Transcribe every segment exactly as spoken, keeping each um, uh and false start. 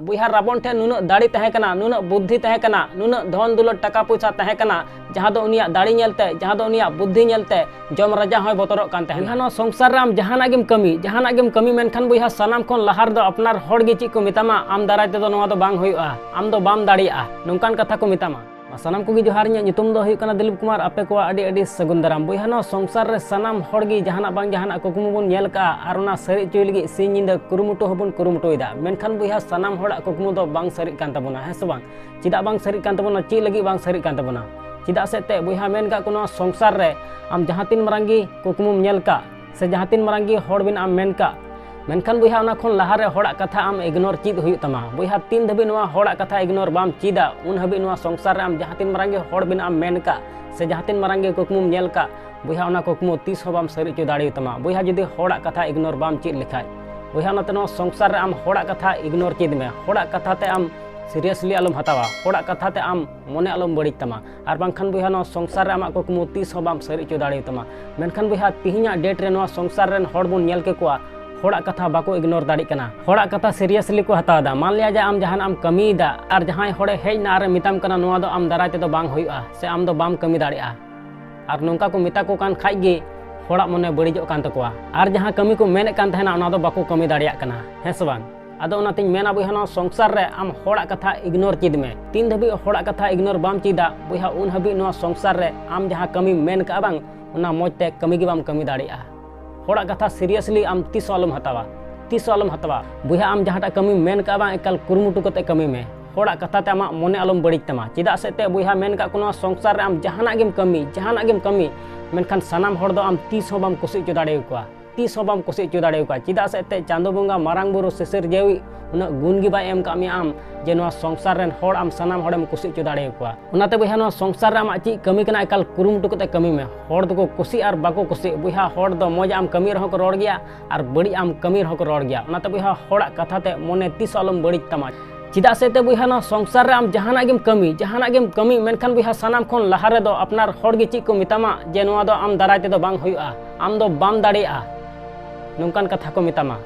ᱵᱚᱭᱦᱟ, ᱨᱟᱵᱚᱱ ᱴᱷᱮᱱ ᱱᱩᱱᱟᱹᱜ ᱫᱟᱲᱮ ᱛᱟᱦᱮᱸ ᱠᱟᱱᱟ, ᱱᱩᱱᱟᱹᱜ ᱵᱩᱫᱽᱫᱷᱤ ᱛᱟᱦᱮᱸ ᱠᱟᱱᱟ, ᱱᱩᱱᱟᱹᱜ ᱫᱷᱚᱱ ᱫᱩᱞᱟᱹᱲ ᱴᱟᱠᱟ ᱯᱚᱭᱥᱟ ᱛᱟᱦᱮᱸ ᱠᱟᱱᱟ, ᱡᱟᱦᱟᱸ ᱫᱚ ᱩᱱᱤᱭᱟᱜ ᱫᱟᱲᱮ ᱧᱮᱞᱛᱮ, ᱡᱟᱦᱟᱸ ᱫᱚ ᱩᱱᱤᱭᱟᱜ ᱵᱩᱫᱽᱫᱷᱤ ᱧᱮᱞᱛᱮ ᱡᱚᱢ ᱨᱟᱡᱟ ᱦᱚᱸᱭ ᱵᱚᱛᱚᱨᱚᱜ ᱠᱟᱱ ᱛᱟᱦᱮᱱᱟ᱾ ᱵᱚᱭᱦᱟ, ᱱᱚᱣᱟ ᱥᱚᱝᱥᱟᱨ ᱨᱮ ᱟᱢ ᱡᱟᱦᱟᱱᱟᱜ ᱜᱮᱢ ᱠᱟᱹᱢᱤ, ᱡᱟᱦᱟᱱᱟᱜ ᱜᱮᱢ ᱠᱟᱹᱢᱤ, ᱢᱮᱱᱠᱷᱟᱱ ᱵᱚᱭᱦᱟ, ᱥᱟᱱᱟᱢ ᱠᱷᱚᱱ ᱞᱟᱦᱟ ᱨᱮᱫᱚ ᱟᱯᱱᱟᱨ ᱦᱚᱲ ᱜᱮ ᱪᱮᱫ ᱠᱚ ᱢᱮᱛᱟᱢᱟ, ᱟᱢ ᱫᱟᱨᱟᱭ ᱛᱮᱫᱚ ᱱᱚᱣᱟ ᱫᱚ ᱵᱟᱝ ᱦᱩᱭᱩᱜᱼᱟ, ᱟᱢ ᱫᱚ ᱵᱟᱢ ᱫᱟᱲᱮᱭᱟᱜᱼᱟ, ᱱᱚᱝᱠᱟᱱ ᱠᱟᱛᱷᱟ ᱠᱚ ᱢᱮᱛᱟᱢᱟ᱾ ᱢᱟ ᱥᱟᱱᱟᱢ ᱠᱚᱜᱮ ᱡᱚᱦᱟᱨ, ᱤᱧᱟᱹᱜ ᱧᱩᱛᱩᱢ ᱫᱚ ᱦᱩᱭᱩᱜ ᱠᱟᱱᱟ ᱫᱤᱞᱤᱯ ᱠᱩᱢᱟᱨ᱾ ᱟᱯᱮ ᱠᱚᱣᱟᱜ ᱟᱹᱰᱤ ᱟᱹᱰᱤ ᱥᱟᱹᱜᱩᱱ ᱫᱟᱨᱟᱢ᱾ ᱵᱚᱭᱦᱟ, ᱱᱚᱣᱟ ᱥᱚᱝᱥᱟᱨ ᱨᱮ ᱥᱟᱱᱟᱢ ᱦᱚᱲ ᱜᱮ ᱡᱟᱦᱟᱱᱟᱜ ᱵᱟᱝ ᱡᱟᱦᱟᱱᱟᱜ ᱠᱩᱠᱢᱩ ᱵᱚᱱ ᱧᱮᱞ ᱠᱟᱜᱼᱟ ᱟᱨ ᱚᱱᱟ ᱥᱟᱹᱨᱤ ᱦᱚᱪᱚᱭ ᱞᱟᱹᱜᱤᱫ ᱥᱤᱧ ᱧᱤᱫᱟᱹ ᱠᱩᱨᱩᱢᱩᱴᱩ ᱦᱚᱸᱵᱚᱱ ᱠᱩᱨᱩᱢᱩᱴᱩᱭᱮᱫᱟ᱾ ᱢᱮᱱᱠᱷᱟᱱ ᱵᱚᱭᱦᱟ, ᱥᱟᱱᱟᱢ ᱦᱚᱲᱟᱜ ᱠᱩᱠᱢᱩ ᱫᱚ ᱵᱟᱝ ᱥᱟᱹᱨᱤᱜ ᱠᱟᱱ ᱛᱟᱵᱚᱱᱟ, ᱦᱮᱸ ᱥᱮ ᱵᱟᱝ? ᱪᱮᱫᱟᱜ ᱵᱟᱝ ᱥᱟᱹᱨᱤᱜ ᱠᱟᱱ ᱛᱟᱵᱚᱱᱟ? ᱪᱮᱫ ᱞᱟᱹᱜᱤᱫ ᱵᱟᱝ ᱥᱟᱹᱨᱤᱜ ᱠᱟᱱ ᱛᱟᱵᱚᱱᱟ? ᱪᱮᱫᱟᱜ ᱥᱮ ᱮᱱᱛᱮᱫ ᱵᱚᱭᱦᱟ, ᱢᱮᱱ ᱠᱟᱜ ᱠᱚ, ᱱᱚᱣᱟ ᱥᱚᱝᱥᱟᱨ ᱨᱮ ᱟᱢ ᱡᱟᱦᱟᱸ ᱛᱤᱱ ᱢᱟᱨᱟᱝ ᱜᱮ ᱠᱩᱠᱢᱩᱢ ᱧᱮᱞ ᱠᱟᱜ, ᱥᱮ ᱡᱟᱦᱟᱸ ᱛᱤᱱ ᱢᱟᱨᱟᱝ ᱜᱮ ᱦᱚᱲ ᱵᱮᱱᱟᱜ ᱮᱢ ᱢᱮᱱ ᱠᱟᱜ, ᱢᱮᱱᱠᱷᱟᱱ ᱵᱚᱭᱦᱟ, ᱚᱱᱟ ᱠᱷᱚᱱ ᱞᱟᱦᱟᱨᱮ ᱦᱚᱲᱟᱜ ᱠᱟᱛᱷᱟ ᱟᱢ ignore ᱪᱮᱫ ᱦᱩᱭᱩᱜ ᱛᱟᱢᱟ᱾ ᱵᱚᱭᱦᱟ, ᱛᱤᱱ ᱫᱷᱟᱹᱵᱤᱡ ᱱᱚᱣᱟ ᱦᱚᱲᱟᱜ ᱠᱟᱛᱷᱟ ignore ᱵᱟᱢ ᱪᱮᱫᱟ, ᱩᱱ ᱦᱟᱹᱵᱤᱡ ᱱᱚᱣᱟ ᱥᱚᱝᱥᱟᱨ ᱨᱮ ᱟᱢ ᱡᱟᱦᱟᱸ ᱛᱤᱱ ᱢᱟᱨᱟᱝ ᱜᱮ ᱦᱚᱲ ᱵᱮᱱᱟᱜ ᱮᱢ ᱢᱮᱱ ᱠᱟᱜ, ᱥᱮ ᱡᱟᱦᱟᱸ ᱛᱤᱱ ᱢᱟᱨᱟᱝ ᱜᱮ ᱠᱩᱠᱢᱩᱢ ᱧᱮᱞ ᱠᱟᱜ, ᱵᱚᱭᱦᱟ, ᱚᱱᱟ ᱠᱩᱠᱢᱩ ᱛᱤᱥ ᱦᱚᱸ ᱵᱟᱢ ᱥᱟᱹᱨᱤ ᱦᱚᱪᱚ ᱫᱟᱲᱮᱭᱟᱛᱟᱢᱟ᱾ ᱵᱚᱭᱦᱟ, ᱡᱩᱫᱤ ᱦᱚᱲᱟᱜ ᱠᱟᱛᱷᱟ ignore ᱵᱟᱢ ᱪᱮᱫ ᱞᱮᱠᱷᱟᱡ, ᱵᱚᱭᱦᱟ, ᱚᱱᱟᱛᱮ ᱱᱚᱣᱟ ᱥᱚᱝᱥᱟᱨ ᱨᱮ ᱟᱢ ᱦᱚᱲᱟᱜ ᱠᱟᱛᱷᱟ ignore ᱪᱮᱫ ᱢᱮ᱾ ᱦᱚᱲᱟᱜ ᱠᱟᱛᱷᱟ ᱛᱮ ᱟᱢ seriously ᱟᱞᱚᱢ ᱦᱟᱛᱟᱣᱟ, ᱦᱚᱲᱟᱜ ᱠᱟᱛᱷᱟ ᱛᱮ ᱟᱢ ᱢᱚᱱᱮ ᱟᱞᱚᱢ ᱵᱟᱹᱲᱤᱡ ᱛᱟᱢᱟ᱾ ᱟᱨ ᱵᱟᱝᱠᱷᱟᱱ ᱵᱚᱭᱦᱟ, ᱱᱚᱣᱟ ᱥᱚᱝᱥᱟᱨ ᱨᱮ ᱟᱢᱟᱜ ᱠᱩᱠᱢᱩ ᱛᱤᱥ ᱦᱚᱸ ᱵᱟᱢ ᱥᱟᱹᱨᱤ ᱦᱚᱪᱚ ᱫᱟᱲᱮᱭᱟᱛᱟᱢᱟ᱾ ᱢᱮᱱᱠᱷᱟᱱ ᱵᱚᱭᱦᱟ, ᱛᱤᱦᱤᱧᱟᱜ date ᱨᱮ ᱱᱚᱣᱟ ᱥᱚᱝᱥᱟᱨ ᱨᱮᱱ ᱦᱚᱲ ᱵᱚᱱ ᱧᱮᱞ ᱠᱮᱠᱚᱣᱟ, ᱦᱚᱲᱟᱜ ᱠᱟᱛᱷᱟ ᱵᱟᱠᱚ ignore ᱫᱟᱲᱮᱭᱟᱜ ᱠᱟᱱᱟ, ᱦᱚᱲᱟᱜ ᱠᱟᱛᱷᱟ seriously ᱠᱚ ᱦᱟᱛᱟᱣ ᱮᱫᱟ᱾ ᱢᱟᱱ ᱞᱤᱭᱟ ᱡᱮ ᱟᱢ ᱡᱟᱦᱟᱱᱟᱜ ᱮᱢ ᱠᱟᱹᱢᱤᱭᱮᱫᱟ ᱟᱨ ᱡᱟᱦᱟᱸᱭ ᱦᱚᱲᱮ ᱦᱮᱡ ᱮᱱᱟ ᱟᱨᱮ ᱢᱮᱛᱟᱢ ᱠᱟᱱᱟ, "ᱱᱚᱣᱟ ᱫᱚ ᱟᱢ ᱫᱟᱨᱟᱭ ᱛᱮᱫᱚ ᱵᱟᱝ ᱦᱩᱭᱩᱜᱼᱟ, ᱥᱮ ᱟᱢ ᱫᱚ ᱵᱟᱢ ᱠᱟᱹᱢᱤ ᱫᱟᱲᱮᱭᱟᱜᱼᱟ", ᱟᱨ ᱱᱚᱝᱠᱟ ᱠᱚ ᱢᱮᱛᱟ ᱠᱚ ᱠᱟᱱ ᱠᱷᱟᱡ ᱜᱮ ᱦᱚᱲᱟᱜ ᱢᱚᱱᱮ ᱵᱟᱹᱲᱤᱡᱚᱜ ᱠᱟᱱ ᱛᱟᱠᱚᱣᱟ᱾ ᱟᱨ ᱡᱟᱦᱟᱸ ᱠᱟᱹᱢᱤ ᱠᱚ ᱢᱮᱱᱮᱫ ᱠᱟᱱ ᱛᱟᱦᱮᱱᱟ, ᱚᱱᱟ ᱫᱚ ᱵᱟᱠᱚ ᱠᱟᱹᱢᱤ ᱫᱟᱲᱮᱭᱟᱜ ᱠᱟᱱᱟ, ᱦᱮᱸ ᱥᱮ ᱵᱟᱝ? ᱟᱫᱚ ᱚᱱᱟᱛᱤᱧ ᱢᱮᱱᱟ ᱵᱚᱭᱦᱟ, ᱱᱚᱣᱟ ᱥᱚᱝᱥᱟᱨ ᱨᱮ ᱟᱢ ᱦᱚᱲᱟᱜ ᱠᱟᱛᱷᱟ ignore ᱪᱮᱫ ᱢᱮ᱾ ᱛᱤᱱ ᱫᱷᱟᱹᱵᱤᱡ ᱦᱚᱲᱟᱜ ᱠᱟᱛᱷᱟ ignore ᱵᱟᱢ ᱪᱮᱫᱟ ᱵᱚᱭᱦᱟ, ᱩᱱ ᱦᱟᱹᱵᱤᱡ ᱱᱚᱣᱟ ᱥᱚᱝᱥᱟᱨ ᱨᱮ ᱟᱢ ᱡᱟᱦᱟᱸ ᱠᱟᱹᱢᱤᱢ ᱢᱮᱱ ᱠᱟᱜᱼᱟ ᱵᱟᱝ, ᱚᱱᱟ ᱢᱚᱡᱽ ᱛᱮ ᱠᱟᱹᱢᱤ ᱜᱮ ᱵᱟᱢ ᱠᱟᱹᱢᱤ ᱫᱟᱲᱮᱭᱟᱜᱼᱟ᱾ ᱦᱚᱲᱟᱜ ᱠᱟᱛᱷᱟ seriously ᱟᱢ ᱛᱤᱥ ᱦᱚᱸ ᱟᱞᱚᱢ ᱦᱟᱛᱟᱣᱟ, ᱛᱤᱥ ᱦᱚᱸ ᱟᱞᱚᱢ ᱦᱟᱛᱟᱣᱟ᱾ ᱵᱚᱭᱦᱟ, ᱟᱢ ᱡᱟᱦᱟᱸᱴᱟᱜ ᱠᱟᱹᱢᱤᱢ ᱢᱮᱱ ᱠᱟᱜᱼᱟ ᱵᱟᱝ, ᱮᱠᱟᱞ ᱠᱩᱨᱩᱢᱩᱴᱩ ᱠᱟᱛᱮ ᱠᱟᱹᱢᱤ ᱢᱮ᱾ ᱦᱚᱲᱟᱜ ᱠᱟᱛᱷᱟ ᱛᱮ ᱟᱢᱟᱜ ᱢᱚᱱᱮ ᱟᱞᱚᱢ ᱵᱟᱹᱲᱤᱡ ᱛᱟᱢᱟ᱾ ᱪᱮᱫᱟᱜ ᱥᱮ ᱮᱱᱛᱮᱫ ᱵᱚᱭᱦᱟ, ᱢᱮᱱ ᱠᱟᱜ ᱠᱚ, ᱱᱚᱣᱟ ᱥᱚᱝᱥᱟᱨ ᱨᱮ ᱟᱢ ᱡᱟᱦᱟᱱᱟᱜ ᱜᱮᱢ ᱠᱟᱹᱢᱤ, ᱡᱟᱦᱟᱱᱟᱜ ᱜᱮᱢ ᱠᱟᱹᱢᱤ, ᱢᱮᱱᱠᱷᱟᱱ ᱥᱟᱱᱟᱢ ᱦᱚᱲ ᱫᱚ ᱟᱢ ᱛᱤᱥ ᱦᱚᱸ ᱵᱟᱢ ᱠᱩᱥᱤ ᱦᱚᱪᱚ ᱫᱟᱲᱮᱭᱟᱠᱚᱣᱟ, ᱛᱤᱥ ᱦᱚᱸ ᱵᱟᱢ ᱠᱩᱥᱤ ᱦᱚᱪᱚ ᱫᱟᱲᱮᱭᱟᱠᱚᱣᱟ᱾ ᱪᱮᱫᱟᱜ ᱥᱮ ᱮᱱᱛᱮᱫ ᱪᱟᱸᱫᱳ ᱵᱚᱸᱜᱟ, ᱢᱟᱨᱟᱝ ᱵᱩᱨᱩ, ᱥᱤᱥᱤᱨ ᱡᱤᱣᱤ ᱩᱱᱟᱹᱜ ᱜᱩᱱ ᱜᱮ ᱵᱟᱭ ᱮᱢ ᱠᱟᱜ ᱢᱮᱭᱟ ᱟᱢ, ᱡᱮ ᱱᱚᱣᱟ ᱥᱚᱝᱥᱟᱨ ᱨᱮᱱ ᱦᱚᱲ ᱟᱢ ᱥᱟᱱᱟᱢ ᱦᱚᱲᱮᱢ ᱠᱩᱥᱤ ᱦᱚᱪᱚ ᱫᱟᱲᱮᱭᱟᱠᱚᱣᱟ᱾ ᱚᱱᱟᱛᱮ ᱵᱚᱭᱦᱟ, ᱱᱚᱣᱟ ᱥᱚᱝᱥᱟᱨ ᱨᱮ ᱟᱢᱟᱜ ᱪᱮᱫ ᱠᱟᱹᱢᱤ ᱠᱟᱱᱟ, ᱮᱠᱟᱞ ᱠᱩᱨᱩᱢᱩᱴᱩ ᱠᱟᱛᱮ ᱠᱟᱹᱢᱤ ᱢᱮ᱾ ᱦᱚᱲ ᱫᱚᱠᱚ ᱠᱩᱥᱤᱜ ᱟᱨ ᱵᱟᱠᱚ ᱠᱩᱥᱤᱜ, ᱵᱚᱭᱦᱟ, ᱦᱚᱲ ᱫᱚ ᱢᱚᱡᱽ ᱟᱜ ᱮᱢ ᱠᱟᱹᱢᱤ ᱨᱮᱦᱚᱸ ᱠᱚ ᱨᱚᱲ ᱜᱮᱭᱟ ᱟᱨ ᱵᱟᱹᱲᱤᱡ ᱟᱜ ᱮᱢ ᱠᱟᱹᱢᱤ ᱨᱮᱦᱚᱸ ᱠᱚ ᱨᱚᱲ ᱜᱮᱭᱟ᱾ ᱚᱱᱟᱛᱮ ᱵᱚᱭᱦᱟ, ᱦᱚᱲᱟᱜ ᱠᱟᱛᱷᱟ ᱛᱮ ᱢᱚᱱᱮ ᱛᱤᱥ ᱦᱚᱸ ᱟᱞᱚᱢ ᱵᱟᱹᱲᱤᱡ ᱛᱟᱢᱟ᱾ ᱪᱮᱫᱟᱜ ᱥᱮ ᱮᱱᱛᱮᱫ ᱵᱚᱭᱦᱟ, ᱱᱚᱣᱟ ᱥᱚᱝᱥᱟᱨ ᱨᱮ ᱟᱢ ᱡᱟᱦᱟᱱᱟᱜ ᱜᱮᱢ ᱠᱟᱹᱢᱤ, ᱡᱟᱦᱟᱱᱟᱜ ᱜᱮᱢ ᱠᱟᱹᱢᱤ, ᱢᱮᱱᱠᱷᱟᱱ ᱵᱚᱭᱦᱟ, ᱥᱟᱱᱟᱢ ᱠᱷᱚᱱ ᱞᱟᱦᱟ ᱨᱮᱫᱚ ᱟᱯᱱᱟᱨ ᱦᱚᱲ ᱜᱮ ᱪᱮᱫ ᱠᱚ ᱢᱮᱛᱟᱢᱟ, ᱡᱮ ᱱᱚᱣᱟ ᱫᱚ ᱟᱢ ᱫᱟᱨᱟᱭ ᱛᱮᱫᱚ ᱵᱟᱝ ᱦᱩᱭᱩᱜᱼᱟ, ᱟᱢ ᱫᱚ ᱵᱟᱢ ᱫᱟᱲᱮᱭᱟᱜᱼᱟ, ᱱᱚᱝᱠᱟᱱ ᱠᱟᱛᱷᱟ ᱠᱚ ᱢᱮᱛᱟᱢᱟ᱾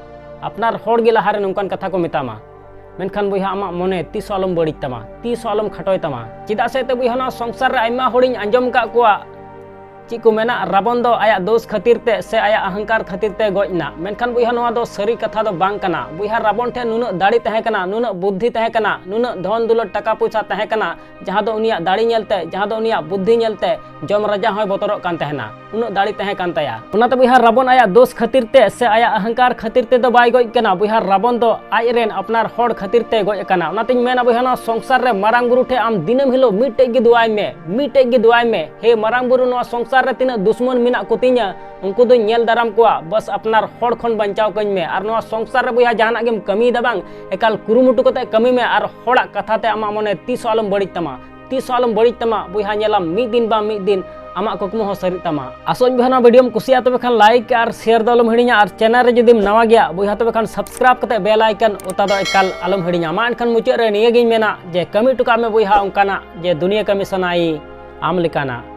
ᱟᱯᱱᱟᱨ ᱦᱚᱲ ᱜᱮ ᱞᱟᱦᱟᱨᱮ ᱱᱚᱝᱠᱟᱱ ᱠᱟᱛᱷᱟ ᱠᱚ ᱢᱮᱛᱟᱢᱟ᱾ ᱢᱮᱱᱠᱷᱟᱱ ᱵᱚᱭᱦᱟ, ᱟᱢᱟᱜ ᱢᱚᱱᱮ ᱛᱤᱥ ᱦᱚᱸ ᱟᱞᱚᱢ ᱵᱟᱹᱲᱤᱡ ᱛᱟᱢᱟ, ᱛᱤᱥ ᱦᱚᱸ ᱟᱞᱚᱢ ᱠᱷᱟᱴᱚᱭ ᱛᱟᱢᱟ᱾ ᱪᱮᱫᱟᱜ ᱥᱮ ᱮᱱᱛᱮ ᱵᱚᱭᱦᱟ, ᱱᱚᱣᱟ ᱥᱚᱝᱥᱟᱨ ᱨᱮ ᱟᱭᱢᱟ ᱦᱚᱲᱤᱧ ᱟᱸᱡᱚᱢ ᱟᱠᱟᱫ ᱠᱚᱣᱟ, ᱪᱮᱫ ᱠᱚ ᱢᱮᱱᱟ, ᱨᱟᱵᱚᱱ ᱫᱚ ᱟᱭᱟᱜ ᱫᱳᱥ ᱠᱷᱟᱹᱛᱤᱨ ᱛᱮ ᱥᱮ ᱟᱭᱟᱜ ᱟᱦᱟᱝᱠᱟᱨ ᱠᱷᱟᱹᱛᱤᱨ ᱛᱮ ᱜᱚᱡ ᱮᱱᱟ, ᱢᱮᱱᱠᱷᱟᱱ ᱵᱚᱭᱦᱟ, ᱱᱚᱣᱟ ᱫᱚ ᱥᱟᱹᱨᱤ ᱠᱟᱛᱷᱟ ᱫᱚ ᱵᱟᱝ ᱠᱟᱱᱟ᱾ ᱵᱚᱭᱦᱟ, ᱨᱟᱵᱚᱱ ᱴᱷᱮᱱ ᱱᱩᱱᱟᱹᱜ ᱫᱟᱲᱮ ᱛᱟᱦᱮᱸ ᱠᱟᱱᱟ, ᱱᱩᱱᱟᱹᱜ ᱵᱩᱫᱽᱫᱷᱤ ᱛᱟᱦᱮᱸ ᱠᱟᱱᱟ, ᱱᱩᱱᱟᱹᱜ ᱫᱷᱚᱱ ᱫᱩᱞᱟᱹᱲ ᱴᱟᱠᱟ ᱯᱚᱭᱥᱟ ᱛᱟᱦᱮᱸ ᱠᱟᱱᱟ, ᱡᱟᱦᱟᱸ ᱫᱚ ᱩᱱᱤᱭᱟᱜ ᱫᱟᱲᱮ ᱧᱮᱞᱛᱮ, ᱡᱟᱦᱟᱸ ᱫᱚ ᱩᱱᱤᱭᱟᱜ ᱵᱩᱫᱽᱫᱷᱤ ᱧᱮᱞᱛᱮ ᱡᱚᱢ ᱨᱟᱡᱟ ᱦᱚᱸᱭ ᱵᱚᱛᱚᱨᱚᱜ ᱠᱟᱱ ᱛᱟᱦᱮᱱᱟ᱾ ᱩᱱᱟᱹᱜ ᱫᱟᱲᱮ ᱛᱟᱦᱮᱸ ᱠᱟᱱ ᱛᱟᱭᱟ᱾ ᱚᱱᱟᱛᱮ ᱵᱚᱭᱦᱟ, ᱨᱟᱵᱚᱱ ᱟᱭᱟᱜ ᱫᱳᱥ ᱠᱷᱟᱹᱛᱤᱨ ᱛᱮ ᱥᱮ ᱟᱭᱟᱜ ᱟᱦᱟᱝᱠᱟᱨ ᱠᱷᱟᱹᱛᱤᱨ ᱛᱮᱫᱚ ᱵᱟᱭ ᱜᱚᱡ ᱠᱟᱱᱟ᱾ ᱵᱚᱭᱦᱟ, ᱨᱟᱵᱚᱱ ᱫᱚ ᱟᱡ ᱨᱮᱱ ᱟᱯᱱᱟᱨ ᱦᱚᱲ ᱠᱷᱟᱹᱛᱤᱨ ᱛᱮ ᱜᱚᱡ ᱟᱠᱟᱱᱟ᱾ ᱚᱱᱟᱛᱤᱧ ᱢᱮᱱᱟ ᱵᱚᱭᱦᱟ, ᱱᱚᱣᱟ ᱥᱚᱝᱥᱟᱨ ᱨᱮ ᱢᱟᱨᱟᱝ ᱵᱩᱨᱩ ᱴᱷᱮᱱ ᱟᱢ ᱫᱤᱱᱟᱹᱢ ᱦᱤᱞᱳᱜ ᱢᱤᱫᱴᱮᱡ ᱜᱮ ᱫᱩᱣᱟᱭ ᱢᱮ, ᱢᱤᱫᱴᱮᱡ ᱜᱮ ᱫᱩᱣᱟᱭ ᱢᱮ, "ᱦᱮ ᱢᱟᱨᱟᱝ ᱵᱩᱨᱩ, ᱱᱚᱣᱟ ᱥᱚᱝᱥᱟᱨ ᱨᱮ ᱛᱤᱱᱟᱹᱜ ᱫᱩᱥᱢᱚᱱ ᱢᱮᱱᱟᱜ ᱠᱚᱛᱤᱧᱟ, ᱩᱱᱠᱩ ᱫᱚᱧ ᱧᱮᱞ ᱫᱟᱨᱟᱢ ᱠᱚᱣᱟ, ᱵᱟᱥ ᱟᱯᱱᱟᱨ ᱦᱚᱲ ᱠᱷᱚᱱ ᱵᱟᱧᱪᱟᱣ ᱠᱟᱹᱧ ᱢᱮ᱾ ᱟᱨ ᱱᱚᱣᱟ ᱥᱚᱝᱥᱟᱨ ᱨᱮ ᱵᱚᱭᱦᱟ, ᱡᱟᱦᱟᱱᱟᱜ ᱜᱮᱢ ᱠᱟᱹᱢᱤᱭᱮᱫᱟ ᱵᱟᱝ, ᱮᱠᱟᱞ ᱠᱩᱨᱩᱢᱩᱴᱩ ᱠᱟᱛᱮ ᱠᱟᱹᱢᱤ ᱢᱮ, ᱟᱨ ᱦᱚᱲᱟᱜ ᱠᱟᱛᱷᱟ ᱛᱮ ᱟᱢᱟᱜ ᱢᱚᱱᱮ ᱛᱤᱥ ᱦᱚᱸ ᱟᱞᱚᱢ ᱵᱟᱹᱲᱤᱡ ᱛᱟᱢᱟ, ᱛᱤᱥ ᱦᱚᱸ ᱟᱞᱚᱢ ᱵᱟᱹᱲᱤᱡ ᱛᱟᱢᱟ ᱵᱚᱭᱦᱟ, ᱧᱮᱞᱟᱢ ᱢᱤᱫ ᱫᱤᱱ ᱵᱟᱝ ᱢᱤᱫ ᱫᱤᱱ ᱟᱢᱟᱜ ᱠᱩᱠᱢᱩ ᱦᱚᱸ ᱥᱟᱹᱨᱤᱜ ᱛᱟᱢᱟ᱾ ᱟᱥᱚᱜ ᱟᱹᱧ ᱵᱚᱭᱦᱟ, ᱱᱚᱣᱟ ᱵᱷᱤᱰᱤᱭᱳᱢ ᱠᱩᱥᱤᱭᱟᱜᱼᱟ, ᱛᱚᱵᱮ ᱠᱷᱟᱱ ᱞᱟᱭᱤᱠ ᱟᱨ ᱥᱮᱭᱟᱨ ᱫᱚ ᱟᱞᱚᱢ ᱦᱤᱲᱤᱧᱟ, ᱟᱨ ᱪᱮᱱᱮᱞ ᱨᱮ ᱡᱩᱫᱤᱢ ᱱᱟᱣᱟ ᱜᱮᱭᱟ ᱵᱚᱭᱦᱟ, ᱛᱚᱵᱮ ᱠᱷᱟᱱ ᱥᱟᱵᱥᱠᱨᱟᱭᱤᱵ ᱠᱟᱛᱮ ᱵᱮᱞ ᱟᱭᱠᱚᱱ ᱚᱛᱟ ᱫᱚ ᱮᱠᱟᱞ ᱟᱞᱚᱢ ᱦᱤᱲᱤᱧᱟ᱾ ᱢᱟ ᱮᱱᱠᱷᱟᱱ ᱢᱩᱪᱟᱹᱫ ᱨᱮ ᱱᱤᱭᱟᱹᱜᱤᱧ ᱢᱮᱱᱟ ᱡᱮ ᱠᱟᱹᱢᱤ ᱦᱚᱴᱚ ᱠᱟᱜ ᱢᱮ ᱵᱚᱭᱦᱟ ᱚᱱᱠᱟᱱᱟᱜ ᱡᱮ ᱫᱩᱱᱤᱭᱟᱹ ᱠᱟᱹᱢᱤ ᱥᱟᱱᱟᱭᱮ ᱟᱢ ᱞᱮᱠᱟᱱᱟᱜ᱾